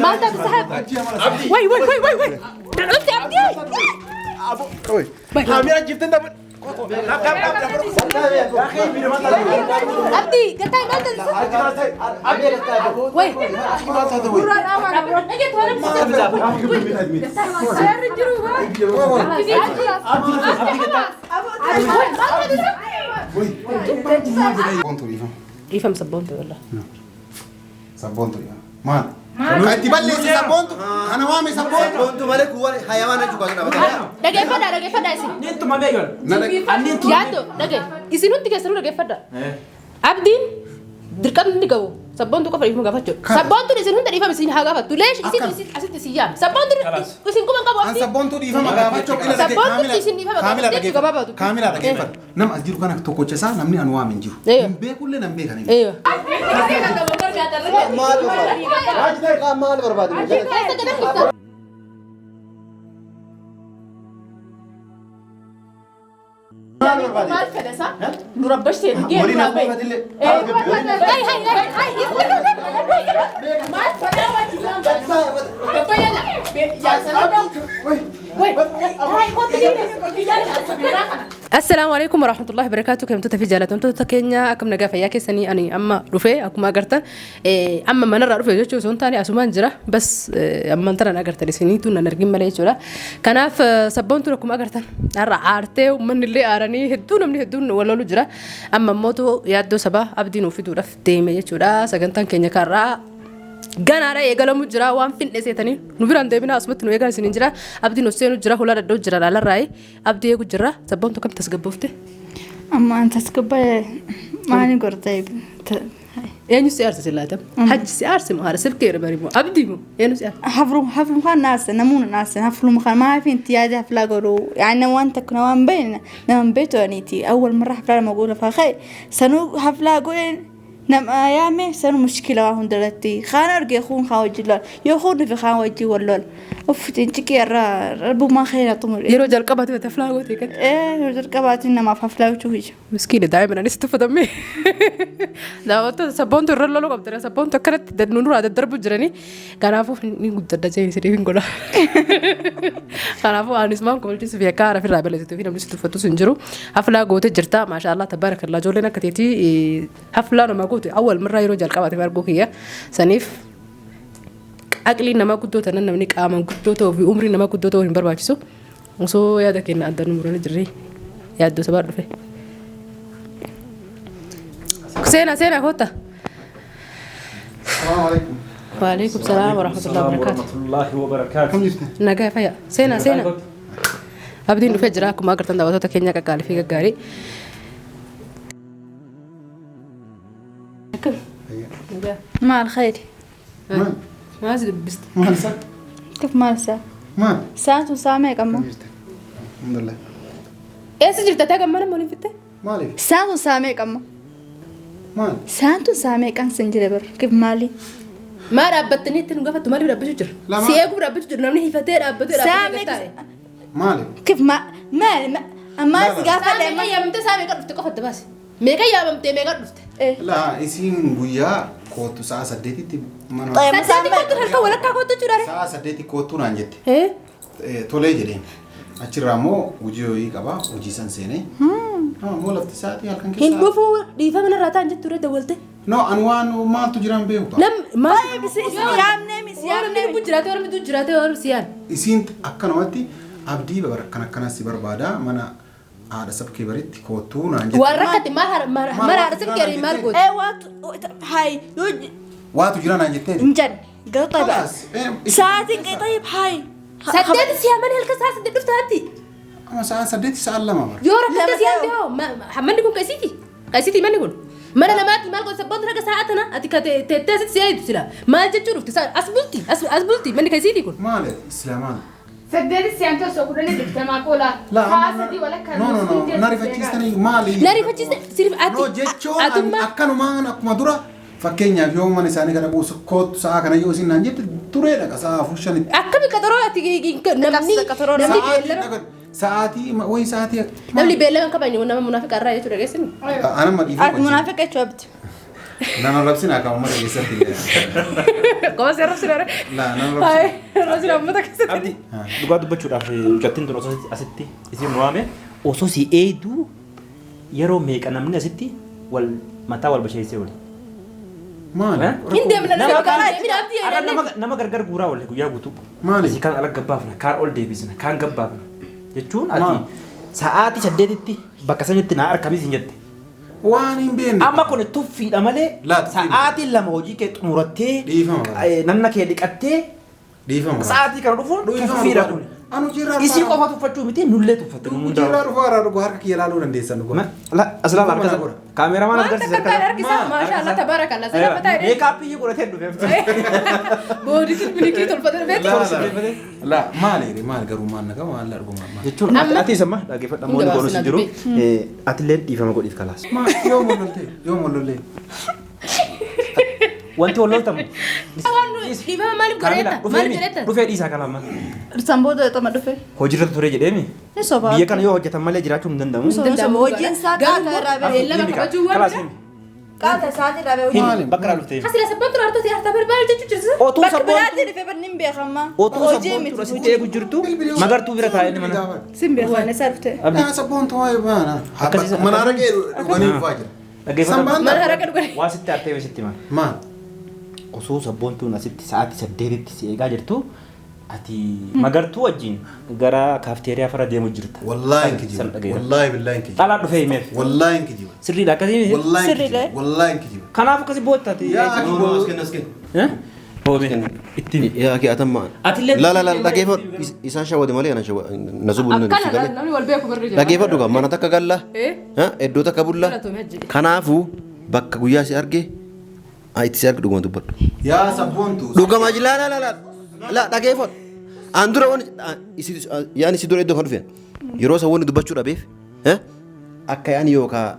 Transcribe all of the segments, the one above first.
Maal taate sahab? Way way way way way. Dhufte Abdii. Kaamera jirtan dhabu. Abdii gataa maal taate sahab? Way. Dhageettu waan Seerri jiru waa. Sabboontu dhiifama. Dhiifama sabboontu wallah. Sabboontu dhiifama. Maal? Kan itti balleesse sabboontu. Kana waame sabboontu. Sabboontu malee kuwwan hayawaana jechuudha kan dhaabatan. Dhageeffadhaa dhageeffadhaa isin. Yaaddo dhage isin hundi keessanuu dhageeffadhaa. Abdiin dirqamni inni qabu sabboontu qofa dhiifama gaafachuu. Kana. Sabboontuun isin hunda dhiifama isin haa gaafattu. Leesh isin isin asitti isin yaam. Sabboontuun isin quban qabu An abdiin. sabboontu dhiifama gaafachuu qila dhage. Sabboontu isin dhiifama Kaamila gaafachuu dhageeffadhu. gabaabaa dubbii. Kaamila dhageeffadhu. Nama as jiru kana tokkocha isaa namni an waame hin jiru. Eeyo. Hin beekullee nan beekan. Eeyo. Maal barbaadu? Maal barbaadu? Keessa gad harkifta. Maal barbaadu? Maal fedha isaa? Nu rabbashee dhugee Waliin nu hafuuf illee. Hay hay hay hay. Maal fedha waan Assalaamu alaikum warahmatullahi wabarakatuh. Kabajamtoota fi jaallatamtoota keenya akkam nagaa fayyaa keessanii ani amma dhufee akkuma agartan amma manarraa dhufe jechuu osoo hin taane asumaan jira bas ammaan tanan agartan isiniitu nan argin malee jechuudha. Kanaaf sabboontuun akkuma agartan har'a aartee uummanni illee aaranii hedduu namni hedduun wal lolu jira. Amma immootu yaaddoo sabaa abdii nuuf fiduudhaaf deeme jechuudha. Sagantaan keenya karraa ganaadha eegalamu jira waan finne seetanii nu biraan deebinaa asumatti nu eegaa isiniin jira abdiin of seenu jira hulaa dadda'u jira laalarraayi abdii eegu jira sabboontu kam tasgabboofte Amma an tasgabba'e maali gortee eenyu si aarse silaatam hajji si aarse moo haadha silkee bari moo abdii moo eenyu si aarse حفرو حفرو مخان ناس نمون ناس حفرو مخان ما في انت يا حفلة قولوا يعني وانت كنا وان بين نوان بيتو انيتي اول مرة حفلة ما اقول فخي سنو حفلة قولين نم ايامي سنو مشكلة واهم دلتي خان ارقي خون خان وجي لول يخون في خان وجي واللول اوف تنتكي الرا ربو ما خير طمر yeroo jalqabaati taflaa goote kan ايه رقباتي ما في حفلة وشوفي miskiina daa'ima anis tuffatamee daawwattoota sabboontu irra loluu qabdana sabboontu akkanatti nu duraa daddarbu jiranii kanaafuu ni guddadha jeen isiniif hin godha kanaafuu anis maan koolchisu fi akka haara firraa balleessituu fi namni si tuffatus hin jiru haflaa goote jirta maashaallah tabaarakallaa ijoolleen akka teetii haflaa nama goote awwal mirraa yeroo jalqabaatiif arguu kiyya saniif aqliin nama guddoo tanan namni qaamaan guddoo ta'uu fi umriin nama guddoo ta'uu hin barbaachisu osoo yaada keenya adda nu muranii jirri yaaddoo sabaa dhufe. Seenaa seenaa kotta. Salaamu alaikum. Waalaikum salaam warahmatullahi wabarakaatu. warahmatullahi wabarakaatu. Kam jirti? Nagaa fayya. Seenaa seenaa. Abdiin dhufee jira akkuma agartan daawwattoota keenya qaqqaalii fi gaggaarii. Akkam? Nagaa. مع الخير Maal? Maal si dubbiste? Maal isaa? كيف مال ساعة Maal? ساعة ساعة ما Kam كم jirti? Alhamdulillah. Eessa jirta? Taa gammana waliin fitte? Maaliif? ساعة ساعة ما كم Maal? ساعة ساعة ما كان سنجري بر كيف مالي Maa dhaabbattanii itti nu gaafattu maaliif dhaabbachuu jira? Lama. Si eeguuf dhaabbachuu jira namni hifatee dhaabbatee dhaabbatee Saamee- taa'e. Maaliif? كيف ما ما ما ما لا، لا. قافلة Meeqa ما yaamamtee saa meeqa dhufte qofa adda baase? Meeqa yaamamtee meeqa dhufte? إيه Laa isiin guyyaa kootu sa'a saddeetitti mana طيب Saddeeti kootu halkan walakkaa kootu jechuudha. sa'a saddeeti kootu naan jette. Ee? Tolee jedheen. Achirraa immoo hojii ho'ii qaba hojii san seenee. Ammoo lafti sa'aatii halkan Hin keessaa. dhufuu dhiifama narraa ta'an jettu irra dawwalte. No an waan maaltu jiran beeku qaba. Nam maal? طيب سيام نمي سيام Waan namni نمي lubbuu jiraate waan namni jiraate waan siyaan. Isiin akkanumatti abdii kan akkanas si barbaada mana haadha sabkee baritti kootuu naan jette. Waan rakkate maal haadha maal haadha sirkeerii maal goote? ايه وات هاي يوج Waatu jira naan jettee. انجن قال طيب خلاص، إيه، ساعتين طيب هاي Saddeeti siyaamanii halkan sa'a saddeet dhufte haatti. Amma sa'a saddeeti sa'a lama bara. Yoo rakkatte Lama siyaamte hoo manni kun qasiiti? Qasiiti manni kun? Mana namaatti maal goota sabboontu raga sa'a tana ati ka teettee asitti si'aa sila maal jechuu dhufte as bulti as bulti manni qasiiti kun. Maali islaamaan? Saddeeti siyaamtee osoo kudhanii dhuftamaa qola. Laa, Sa'a sadii walakkaa No no no na rifachiistanii maali? Na rifachiiste sirif ati No jechuun ani atummaa akkanumaan akkuma dura fakkeenyaaf yoo mana isaanii kana buusu kootu sa'a kana yoo isin naan jette turee dhaqa sa'a afur shanitti. akkami qaxaroo ati namni qaxaroo namni Sa'aatii beellama dhaqa sa'aatii wayi sa'aatii. namni beellama hin kabajne nama munaafiqa irraa jechuudha geessinu. Anamma dhiifama. منافقة شو أبت Nan arrabsina akka uummata keessatti illee. Qofa si arrabsina re. Laa nan arrabsina. Arrabsina uummata keessatti. Abdi, dhugaa dubbachuudhaaf mucattiin tun osoo asitti isin waame osoo si eegduu yeroo meeqa namni asitti wal mataa wal basheessee oole. Maali? Hin deemna Nama nama kaan- deemina abdii Ara jedhanii. nama gargar guuraa oole guyyaa guutuu. Maali? Asii kaan ala gabbaafna, kaan ol deebisna, kaan gabbaafna. Jechuun ati Maal? sa'aatii 8tti bakka sanitti naa argamis hin jette. Waan hin beekne. Amma kun tuffiidha malee Laa, tuffiidha. sa'aatii 2 hojii kee xumurattee Dhiifama. Namna kee dhiqattee Dhiifama. sa'aatii kana dhufuun tuffiidha kun. Anu jirraa Isii qofa tuffachuu miti nullee tuffatte nu hundaa. Jirraa dhufaa irraa dhugu harka kiyya laaluu dandeessan dhugu. As laala harka Godha. kaameeramaan Waan agarsiisa. takka hin harkisaa maashaallah tabaarakallah sirra mataa jedhee. Meekaappii godhatee dhufee. Booditiin bilikii tolfatee dhufeeti. Laa maali maal garuu maal naqa maal la dhuguma maal. Jechuun ati isa amma dhaggeeffadha Hunda moonni goonus baasnaa hin jiru. Atillee dhiifama godhiif kalaas. Maal yoo molloltee yoo molollee. Wanti wal loltamu. Waan dhiifama maaliif godheetta? Maaliif jedheetta? Dhufee dhiisaa kalama. San booda xuma dhufe. Hojiirra ture jedheemi. Ni sobaa. Biyya kana yoo hojjetan malee jiraachuu hin danda'amu. Soba hojiin isaa qaata irraa ba'e. Beellama kabajuu waan Kalaas jira. himi. Qaata isaatii irraa ba'e hojii. Himi bakka irraa dhuftee. Hasila sabboon tura artooti arta barbaadu jechuu jirti. Otuu Bakka sabboontu biraatti dhufe barni hin beekamma. otuu Hojii sabboontu miti. asitti eegu jirtu magartuu bira taa'ee inni mana. Sin beekan isaa dhufte. Abdi. Yaa sabboontu waa'ee baana. Akkasii- Mana haraqee dhuganii dhufaa jira. Dhaggeeffadhu. Sambaan Mana haraqee dhuganii. Waa sitti artee sitti maal. Maal? Osoo sabboontuun asitti sa'aatii 8tti si eegaa jirtu ati magartuu wajjin gara kaafteeriyaa fara deemu jirta. Wallaahi hin San kijiba. dhageera. Wallaahi billaahi hin kijiba. Xalaa dhufee himeef. Wallaahi hin kijiba. Sirriidha akkasii miti? Wallaahi hin Sirriidha. kijiba. Wallaahi hin kijiba. Kanaaf akkasi boottaati. Yaa No, no, as kenna, as kenna. Eh? Hoome. Itti himi. Yaa kee atamma. Atillee- La la la dhageeffadhu isaan shawwate malee ana shawwa na subuun na Akkana dhufsi namni wal beeku barri jira. Dhageeffadhu gaa mana takka galla. Eh? Iddoo takka bulla. Galatoomii hajji. Kanaafuu bakka guyyaa si arge itti si arge dhuguma dubbadhu. Yaa sabboontu. Dhugama laa laa laa laa laa dhageeffadhu. An dura wani yaani si dura iddoo kan dhufe yeroo san wanni dubbachuu dhabeef akka yaani yookaa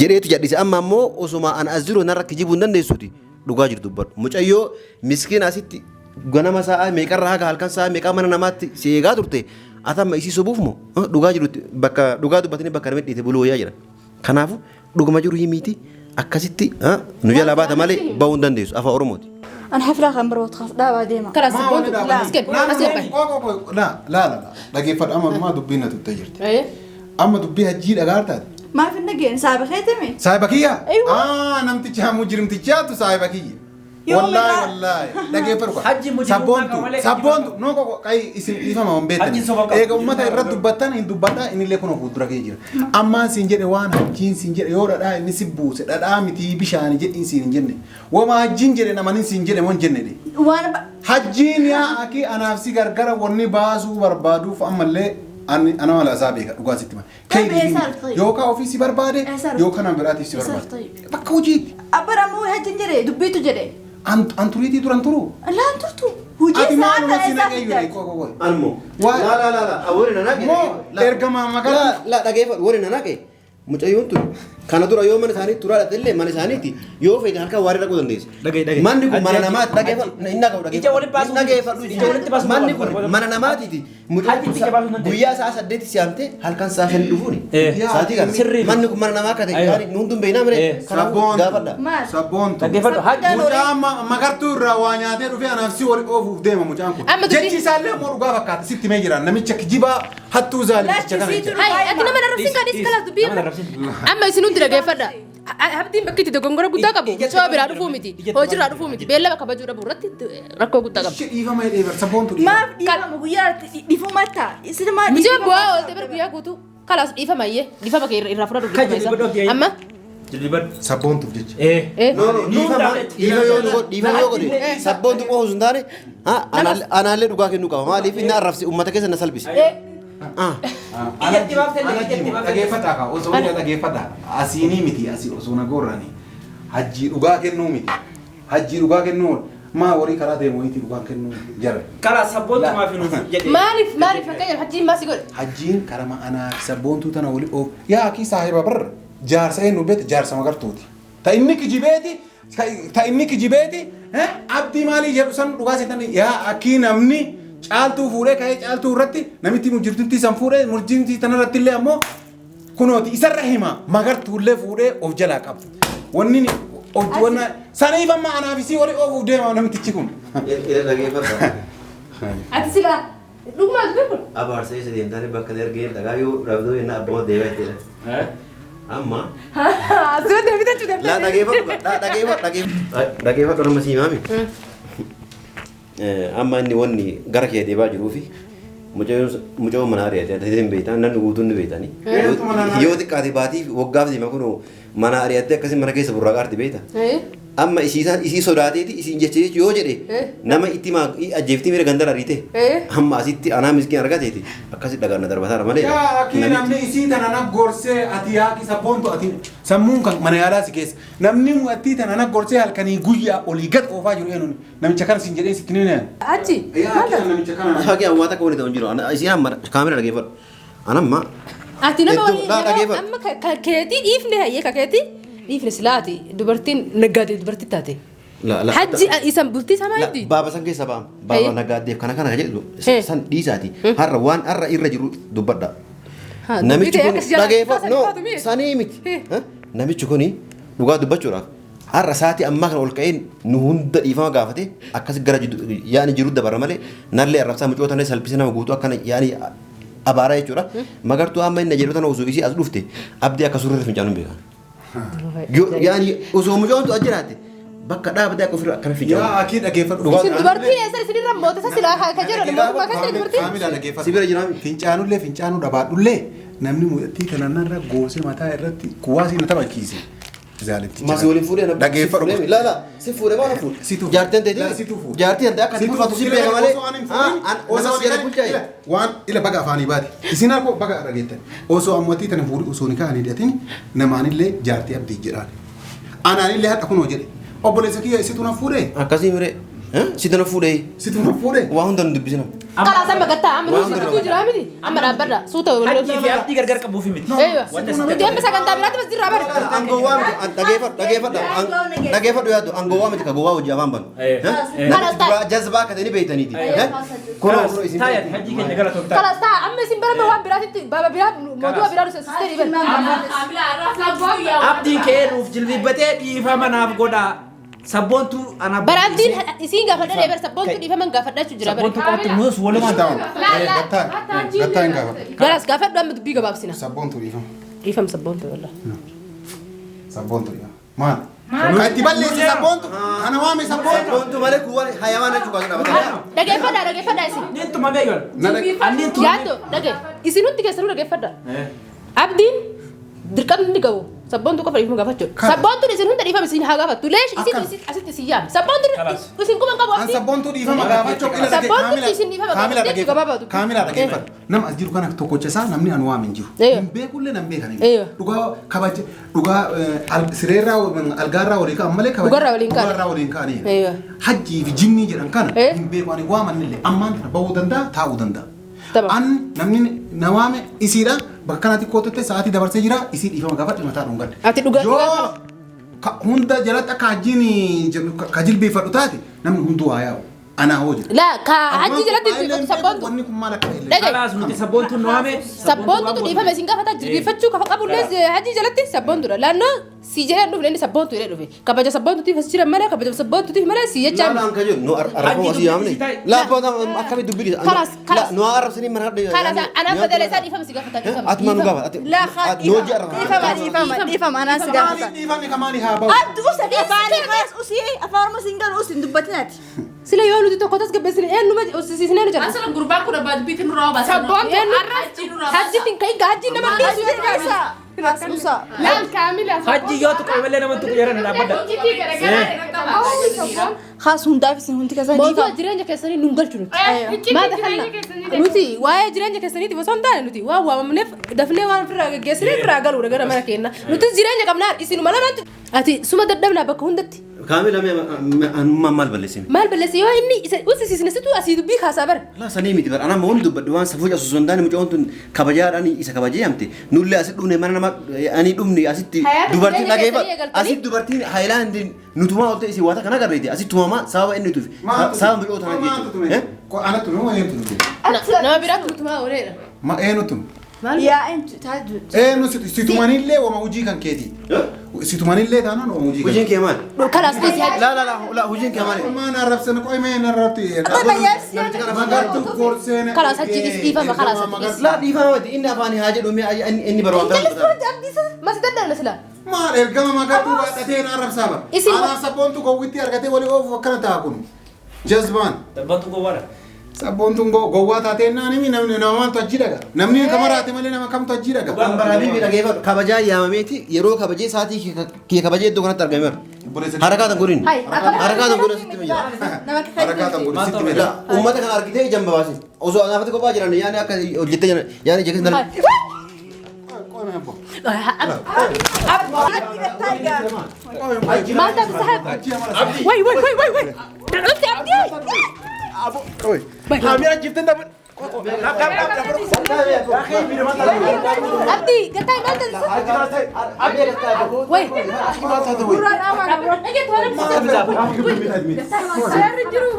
jedheetu jedhise amma ammoo osuma an as jiru narra kijibuu hin dandeessuuti dhugaa jiru dubbadhu. Mucayyoo miskiin asitti ganama sa'a meeqarraa haga halkan sa'a meeqaa mana namaatti si eegaa turte atamma isii sobuuf moo dhugaa jiru bakka dhugaa dubbatanii bakka namni dhiite buluu wayyaa jira. Kanaafuu dhuguma jiru himiiti akkasitti nu jalaa baata malee bahuu hin dandeessu afaan Oromooti. An haflaa kan barbaadu kaas dhaabaa deema. Karaa sabboontu. Asken asken bahe. Laa laa laa dhageeffadhu amma ammaa dubbiin na tuttee jirti. Eh? Amma dubbii hajjii dhagaa taate. Maaf hin dhageen saayiba keetimi? Saayiba kiyya? Aywa. Ah namticha mujrimtichaatu saayiba kiyya. Yoo Wallaahi meeqa- wallaahi dhageeffadhu kwa. Hajji mujrimummaa Sabboontu qaba malee sabboontu no koko qayi isin dhiifama waan beektan. Hajji soba qaba. Eega uummata irratti dubbattan hin dubbadhaa innillee kun fuuldura kee jira. Ammaan siin jedhe waan hajjiin siin jedhe yoo dhadhaa inni si buuse dhadhaa mitii bishaani jedhiin siin hin jenne. Wama hajjiin jedhe namanin siin jedhe moo hin jenne de. Waan Hajjiin yaa akii anaaf si gargara wanni baasuu barbaaduuf ammallee ani ana mala isaa beeka dhugaa sitti hima. Kan eessa argite? Yookaan ofii si barbaade Eessa argite? yookaan nama biraatiif si Eessa barbaade. argite? Bakka hojiitti. Abbara moo hajjin jedhe dubbiitu jedhe. An turiitii turan turu. Laan turtu. Hojii Ati isaa maaluma ta'e si isaa naqee fiddaa. yoo qoy qoy. Anmo. Waa- La la la la warri na naqe. Moo ergama magaalaa- La la dhageeffadhu warri na naqe. Mucayyoon tun kana dura yoo mana isaanii turaa dhaqxe mana isaaniiti yoo feete halkan waarii dhaquu dandeessa. Dhaga'i, dhaga'i. Manni kun mana Hajji, namaati dhageeffadhu hin dhaga'u dhageeffadhu. Ija walitti baasuu- Hin dhageeffadhu. ija walitti baasuu Manni kun barbaadu. mana namaatiiti. Hajji ija baasuu hin dandeessu. Guyyaa sa'a 8 si'amte halkan sa'a 5 dhufuuni. Eh. Sa'aatii kana. Sirrii. Manni kun mana namaa akka ta'e Aywa. yaani nu hunduu hin beeknaa mire. Eh. Kanaafuu gaafadha. Maal? Sabboontu. Dhaggeeffadhu. Hajji Mucaa magartuu irraa waa nyaatee dhufee anaaf si wal oofuuf deema mucaan kun. Amma dubbii- Jechi isaallee immoo dhugaa fakkaata sitti mee jira namicha kijibaa hattuu zaalimticha kana Lachi jecha. Hai, ati nama narrabsin kan dhiis kalaas dubbii. Nama narrabsin. Amma isin hundi dhageeffadha. Abdiin bakki itti dogongora guddaa qabu. Mucaa biraa dhufuu miti. Hojiirraa dhufuu miti. Beellama kabajuu dhabuu irratti rakkoo guddaa qaba. Ishee dhiifama jedhee bar sabboontu dhiifama. Maaf dhiifama guyyaa dhiifama ta'a. Isin maal Mucaan bu'aa oolte bar guyyaa guutuu. Kalaas dhiifama iyyee. Dhiifama kee irraa fudhadhu Kan dhiifama jedhu isaa. abdii. Amma Jilbadhu. Sabboontuuf jecha. Eh. eh No, no, dhiifama dhiifama yoo nu godhe dhiifama yoo godhe sabboontu qofa osoo hin taane anaallee dhugaa kennuu qaba maaliif inni arrabse uummata keessa na salphise. Ah. Ijatti baaftee illee, ijatti baaftee. Dhageeffadhaa kaa osoo inni dhageeffadhaa asiinii miti asii osoo na gorrani hajjii dhugaa kennuu miti hajjii dhugaa kennuu maa warii karaa deemu wayitii dhugaa kennuu jara. Karaa sabboontu maaf hin jedhe. Maaliif maaliif fakkeenyaaf hajjiin maasii godhe? Hajjiin karama anaa fi sabboontuu tana wali oof yaa akii saahiba barra jaarsa eenyu beete jaarsa magartuuti. Ta inni kijibeeti ta inni kijibeeti abdii maalii jedhu san dhugaa seetan yaa akii namni caaltuu fuudhee ka'ee caaltuu irratti namitti mujjirtutti san fuudhee mujjirtutti tanarratti illee ammoo kunooti isarra hima magartuullee fuudhee of jalaa qaba. Wanni ni Wanna saniif amma anaaf isii wali oofuuf deema namtichi kun. Ila dhageeffadha. Ati silaa dhugumaa dubbii kun. Abaarsa isa deemtanii bakka ergee dhagaa yoo dhabdoo jenna abbaa deemaa jettedha. Amma Asirratti deebitachuu laa dandeenya. dhageeffadhu dhageeffadhu dhageeffadhu nama sii maami. Amma inni wanni gara kee deemaa jiruu fi mucayyoo mana ari'ate ati hin beektan namni guutuun ni beektani. Yoo xiqqaate baatii waggaaf deema kun mana ari'atte akkasii mana keessa burraaqaarti beekta. Amma isii sodaateeti isiin jecha jechu yoo jedhe nama itti ajjeeftii miira gandara ariite. Amma asitti anaa miskiin argateeti akkasi dhagaan na darbataara malee. Yaa akii namni isii tana na gorsee ati yaaki sabboontu ati sammuun kan mana yaalaa si keessa namni ati tana na gorsee halkanii guyyaa olii gad oofaa jiru eenyuun namicha kana siin jedhee sitti ni naan. Achi. Yaa akii namicha kana. Haqi awwaa takka walitti hin jiru. Isiin amma kaamera dhageeffadhu. Anamma Ati nama Iddoo- waliin laa yeroo dhageeffadhu. amma keetii dhiifne hayyee ka keetii dhiifne silaati dubartiin naggaadee dubartii taate. La la. Hajji isan bultii samaa La, hiddi. baaba san keessa ba'am. Baaba naggaaddeef kana kana jedhu san dhiisaati. Har'a waan har'a irra jiru dubbadha. Namichi kun dhageeffadhu. No sanii miti. Namichi kun dhugaa dubbachuudhaaf har'a sa'aatii ammaa kana ol ka'een nu hunda dhiifama gaafate akkas gara yaani jiru dabara malee nallee arrabsaa mucoota nallee salphise nama guutuu akkana yaani abaaraa jechuudha. Magartuu amma inni jedhu tana osoo isii as dhufte abdii akka surreerra fincaanuun beekan. Yaani osoo mucoon as jiraatte bakka dhaabatee akka ofirra akkana fincaanu. Yaa akii dhageeffadhu. Isin dubartii eessa isinirra moota isa silaa ka jedhu mootummaa keessa dubartii. Kaamila dhageeffadhu. Si bira jiraami. Fincaanullee fincaanuu dhabaadhullee namni mudattii kanarra goosee mataa irratti kuwaasii na taphachiise. Zaalimticha. Masi waliin fuudhee na Dhageeffadhu. La la si fuudhee maal fuudhe? Situ fuudhe. Jaartiin ta'e La, situ fuudhe. Jaartiin ta'e akka Situ bulfaatu si fuudhe. beeka malee. Osoo ani hin fuudhin, Osoo osoo si jala ani- bulchaa'e. ila, waan ila baga afaanii baate. Isin harkoo baga dhageettan. Osoo ammatii tana fuudhi osoo ni kaa'anii hidhatin namaanillee jaartii abdii jedhaan. Anaanillee hadha kunoo jedhe. Obboleessa kiyya isitu na fuudhee? Akkasii miree. Si tana fuudhee. Situ na fuudhee? Waa hunda nu dubbisina. Karaa san magattaa amma nuti gidduu jiraa miti amma dhaabbadha suuta Hajjii fi abdii gargar qabuufi miti. Eeywa nuti amma sagantaa biraatti bas jirraa bara. Angowwaa miti dhageeffadhu dhageeffadhu dhageeffadhu yaaddu angowwaa miti ka gowwaa hojii afaan banu. Namichi jazbaa akka ta'e ni beektaniiti. Kunoo kunoo isin. Taayati hajjii keenya gara tokko ta'a. Kalas taa amma isin barame waan biraatitti baaba biraa mootummaa biraa dhufe sisteerii bari. Abdiin ka'ee nuuf jilbibbatee dhiifama naaf godhaa. Sabboontuu anaaf. Bara abdiin isiin gaafadha dheebar sabboontuu dhiifaman gaafadhachuu jira bara. Sabboontuu qabatti nuus walumaan. Gattaa gattaa hin gaafadhu. Garas gaafadhu amma dubbii gabaabsina. Sabboontuu dhiifama. Dhiifam sabboontuu wallah. Sabboontuu dhiifama. Maal? Kan itti balleesse sabboontu. Kana waame sabboontu. Sabboontuu malee kuwwan hayamaan jechuudha kaasuu dhaabatan. Dhageeffadha dhageeffadha isin. Niin tumamee yoon. Anniin tumamee. Yaaddo dhage isin hundi keessanuu dhageeffadha. Abdiin dirqamni inni qabu sabboontuu qofa dhiifama gaafachuudha. Sabboontuun isin hunda dhiifama isin haa gaafattu. Leesh isin asitti isin yaame. Sabboontuun isin quban qabu An abdiin. sabboontuu dhiifama gaafachuu ila dhage Sabboontuun kaamila isin dhiifama kaamila gaafachuu gabaabaa dhageeffadhu. dubbii. Kaamila dhageeffadhu. Nama as jiru kana tokkocha isaa namni an waame hin jiru. Eeyo. Hin beekullee nan beekan. Eeyo. Dhugaa kabaja dhugaa sireerraa algaarraa walii ka'an malee kabaja. Dhugarraa waliin ka'an. Dhugarraa waliin ka'anii. Eeyo. Hajjii fi jinnii jedhan kana Eh. hin beeku ani waamanillee ammaan tana bahuu danda'a taa'uu danda'a. Tamam. An namni na waame isiidha bakka kanatti kootutte sa'aatii dabarsee jira isii dhiifama gaafadhe mataa dhungadhe. Ati dhugaa- Yoo dhugaa ka hunda jalatti akka hajjiin jedhu ka jilbeeffadhu taate namni hunduu haa yaa'u. Anaa hoo jedha. Laa ka hajji jalatti jilbeeffatu sabboontu. Wanni kun maal akka ta'e Dhage. Kalaas nuti sabboontuun nu waame. Sabboontutu dhiifama isin gaafata jilbeeffachuu kafa qabullee hajji jalatti sabboontuudha. Laannoo si jedhee dhufne inni sabboontu jedhee dhufe. Kabaja sabboontuutiif as jiran malee kabaja sabboontuutiif malee si jechaa La la kan jedhu nu arraboo asii yaamne. La akkamitti dubbii Kalas kalas. Nu arrabsanii mana hadhe. Kalas anaan badala isaa dhiifama si gaafata dhiifama. Ati maal nu gaafata? La dhiifama dhiifama dhiifama anaan si gaafata. Maaliif dhiifamni ka maali haa ba'u? Abdi usa afaanii kaas usii afaan Oromoo siin galu usin dubbatinati. Sila yoo nuti tokko tasgabbeessine eenyuma usisiisnee nu jala. Asala gurbaan kun abbaa dubbiitti nurraa baasa. Sabboontu hajjitti hin ka'in hajjiin nama dhiisu yoo Usa usa. Laal kaamila. Hajji yoo tuqame malee nama tuqu jedhan dhaabbadha. Iccitii garagaraa irra qaba. Kaas hundaaf isin hundi keessan Mootummaa dhiifama. jireenya keessanii nun galchu nuti. Iccitii Maal jireenya kana keessanii nuti waa'ee jireenya keessaniitiif osoo hin taane nuti waan waamamneef dafnee waan ofirraa geggeessinee ofirraa galuudha gara mana keenya. Nuti jireenya qabnaa isinuma lamaatti. Ati suma dadhabnaa bakka hundatti. Kaamila anummaa maal balleessine? Maal balleesse yoo inni isa usisiisne situ asii dubbii kaasaa bara. La sanii miti bara anamma wanni dubbadhu waan safuu cabsu osoo hin taane mucaan tun kabajaadhaan isa kabajee hamte nullee asitti dhufne mana nama ani dhufne asitti Hayaata dubartiin jireenya dhageeffadhu keessanii eegaltanii? asitti dubartiin haayilaandiin nutumaa olte isii waata kana agarreeti asitti tumamaa sababa inni tufe sababa mucoo tanaa jechuudha. Anatu moo eenyutu tume? Nama biraatti nutumaa ooleedha. Ma eenyutu tume? Yaa entu taatu. Eenyu situmanillee wama hojii kan keeti. Situmanillee taanaan wama hojii kan Hojiin kee maali? Kalaas dhiisi. La la la la, hojiin kee maali? Maan arrabsan qoy mee narratti. Magartuu gorseen. Kalaas achi dhis dhiifama kalaas achi dhis. La, dhiifama miti, inni afaan haa jedhu mee, inni barbaadu. Masi dadhabna sila. Maal ergama magartuu baadhatee na arrabsaa bara. Anaaf sabboontu gowwitti argatee walii oofuuf akkana ta'a kun. Jazbaan. Dabbantu gowwaadha. Sabboontuun gowwaa taatee naan himi, namni nama maaltu achi dhaga. Namni kamaraate malee nama kamtu achi dhaga. Habibi, dhageeffadhu, kabajaa yaamameeti, yeroo kabajee sa'aatii kiyya kabajee iddoo kanatti argameera. Harakaatan godhin. Harakaatan godhin sitti miidha. Nama Harakaatan godhin sitti miidha. Uummata kana argitee ijaan babaasin. Osoo anaafati kophaa jiran yaani akka hojjettee jiran yaani ija keessa. Maal taatu sahab? Way way way way way. Dhufti abdii. Kaamera jiftan dabal. Abdii gataa maal taatu? Way. Seerri jiru.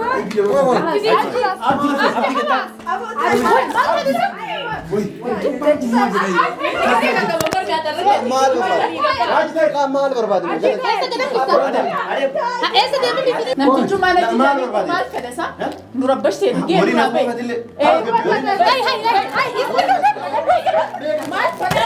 Maal barbaadu? Maal barbaadu? Eessa deemanii? Namtichi maal achi maal fedha isaa? Nu rabbashtee dhugee nu rabbee. Waliin Hay hay hay hay. Maal fedha?